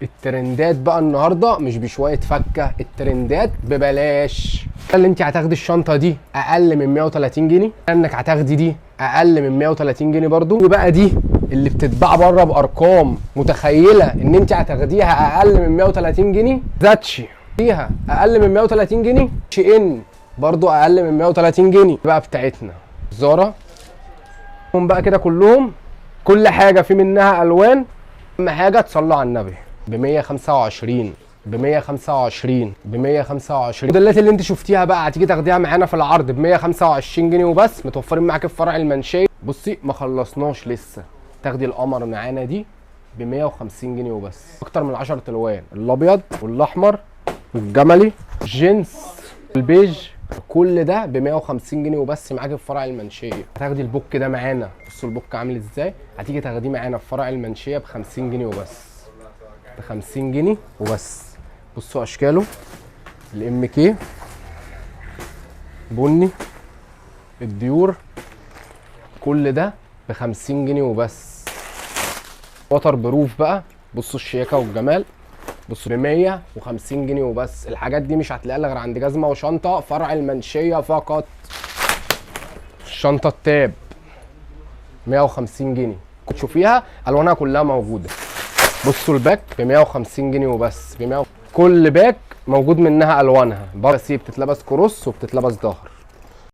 الترندات بقى النهارده مش بشوية فكه، الترندات ببلاش. اللي انت هتاخدي الشنطة دي اقل من 130 جنيه، انك هتاخدي دي اقل من 130 جنيه برضو. وبقى دي اللي بتتباع بره بارقام متخيله ان انت هتاخديها اقل من 130 جنيه. زاتشي فيها اقل من 130 جنيه. شي ان برضو اقل من 130 جنيه. بقى بتاعتنا زارا هم بقى كده كلهم، كل حاجة في منها الوان. اهم حاجة تصلوا على النبي. ب 125، ب 125، ب 125. الموديلات اللي انت شفتيها بقى هتيجي تاخديها معانا في العرض ب 125 جنيه وبس، متوفرين معاك في فرع المنشيه. بصي ما خلصناش لسه، تاخدي القمر معانا دي ب 150 جنيه وبس. اكتر من 10 الوان، الابيض والاحمر والجملي، الجينز، البيج، كل ده ب 150 جنيه وبس معاك في فرع المنشيه. هتاخدي البوك ده معانا، بصوا البوك عامل ازاي، هتيجي تاخديه معانا في فرع المنشيه ب 50 جنيه وبس، ب 50 جنيه وبس. بصوا اشكاله، ال MK بني، الديور، كل ده ب 50 جنيه وبس. waterproof بقى، بصوا الشياكه والجمال، بصوا ب 150 جنيه وبس. الحاجات دي مش هتلاقيها غير عند جزمه وشنطه فرع المنشيه فقط. الشنطة ال tab 150 جنيه، تشوفيها الوانها كلها موجودة. بصوا ال pack ب 150 جنيه وبس، ب 100. كل pack موجود منها الوانها، بس بتتلبس cross وبتتلبس ظهر.